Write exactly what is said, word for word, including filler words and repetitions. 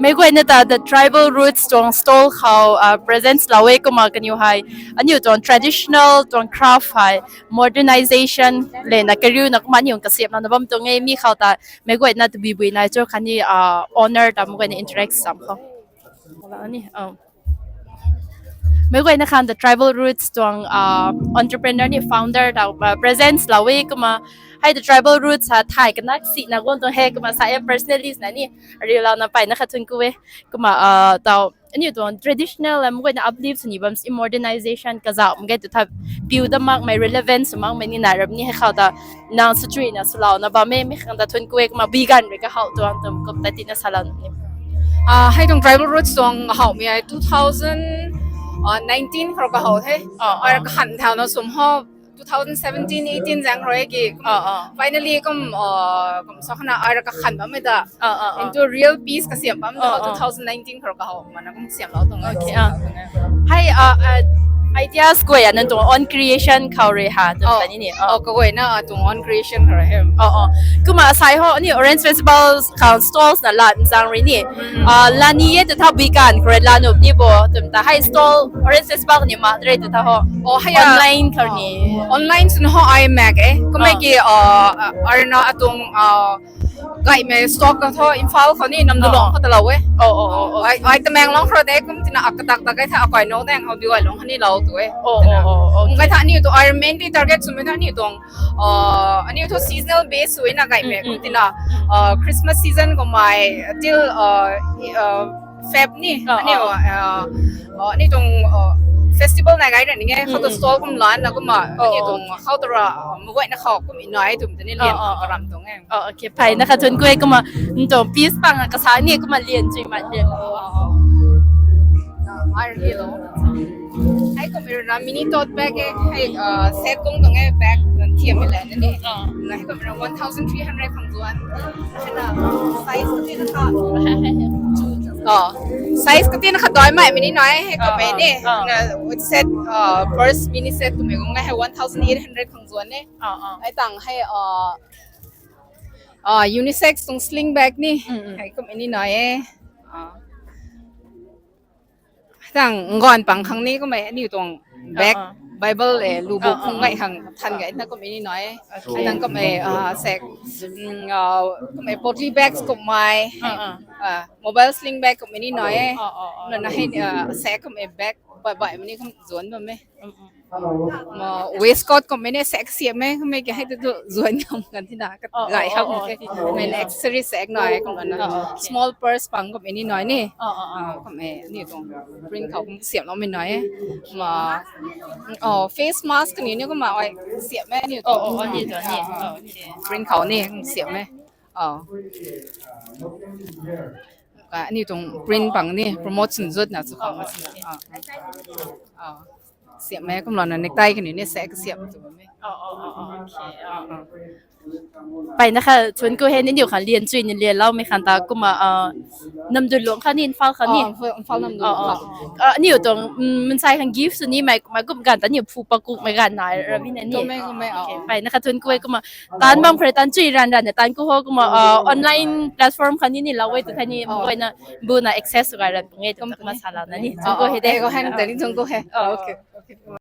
Meic guayna ta the tribal roots tuang stall khou presents lou e kumna kaniw hei aniu tuang traditional tuang craft hei modernization lena kariuna kumna aniu kasiamhna bam tuang e mi khou ta meic guayna tabui bui nai cho khatni owner ta meic guayna interact sam khou. Meic guayna khang the tribal roots tuang entrepreneur ni founder ta presents lou e kumna hei the tribal roots ha thay kana sina guang tuang he kumna sa e personally na ni ariulouna payna khat thun ku e kumna tau aniu tuang traditional meic guayna uplift sw ni bam si modernization kazauh mak ge tu tha piu da makmei relevance sw makmei ni nai rap ni hei khou ta nang swchuina swlouna bam e mi khang ta thun ku e kumna bui ganv rui kahow tuang tum kum ta tina salou ni. Hei tuang tribal roots tuang howmei hei two thousand nineteen khou kahow the. Ai rui kakhan thauna sum ho two thousand seventeen eighteen zaeng rui ki finally kum kum sa khana ai rui kakhan bammei ta into real piece kasiam bam ta two thousand nineteen khou kahow mana kum siamlou tuang e. Hei ideas guay a nang tuang own creation khou rui ha tu kani ni kaguayna tuang own creation khou rui he. Kumna sai ho ni Orange Festival khang stalls na lan zaeng rui ni lani e tu tha bui ganv khou rui lanup ni bo tum ta hei stall Orange Festival ni ma rui tu tha ho online khou ni online swn ho ai mak e kumna ki arna atuang gaymei stock ka tho Imphal khou ni Namdulong khou ta lou e. Ai Tamenglong khou de kum tina akatak ta kai tha akai no dang hou diu ai long khatni lou tu e. Kai tha aniu tu ai mainly target swmei tha aniu tuang aniu thu seasonal base swna gaymei kum tina Christmas season kummei till Feb ni aniu aniu tuang festival nai gai ra ni e khou tu stall kum lan na kumna aniu tuang khou tu ra meic guayna khou kum inai tum tini lian karam tuang e. Payna khat thun ku e kumna ntuang piece pang kasa ni kumna lian chuy mat lian. Ai rui lo. Hei kum rui na mini tote bag e hei set kung tuang e bag thiammei la ni. Hei kum rui na one thousand three hundred khang zuan. Size kati na kha size kati na kha doi mai mini nai hei kummei ni na set purse mini set kummei gung hei one thousand eight hundred khang zuan e. Ai tang hei unisex tuang sling bag ni hei kummei ni nai e. Tang ngan pang khang ni kummei aniu tuang bag Bible e lubu khang ngai khang than gai na kummei ni nai e. Tang kummei sek kummei poly bags kummei mobile sling bag kummei ni nai e. Na na hei sek kummei bag bai bai mani kum zuan bam e. Waistcoat kummei ni sek siam e kummei ki hei tu zuan ngam kan tina gay hak kummei ni accessory sek nai kum na small purse pang kummei ni nai ni. Kummei ni tuang print khou kum siamloumei nai e. Face mask ni ni kumna ai siam e ni tuang print khou ni kum siam e. Aniu tuang print pang ni promote swn zut na sw khang siam e kumlana necktie kaniw ni sek kasiam tu e. Payna khat thun ku he ni niw khang lian chuy ni lianloumei khang ta kumna Namdulong khatni Imphal khatni Imphal Namdulong aniu tuang mansei khang gift sw ni mei kumna kum ganv ta niw phu pakukmei ganv nai ra bina ni. Payna khat thun ku e kumna taanv bam khou rui taanv chuy ranv ranvna taanv ku ho kumna online platform khatni ni lou e tu thei ni meic guayna buna access sw gay ranv pung e tu kumna salouna ni thun ku he de. Tei ni thun ku he.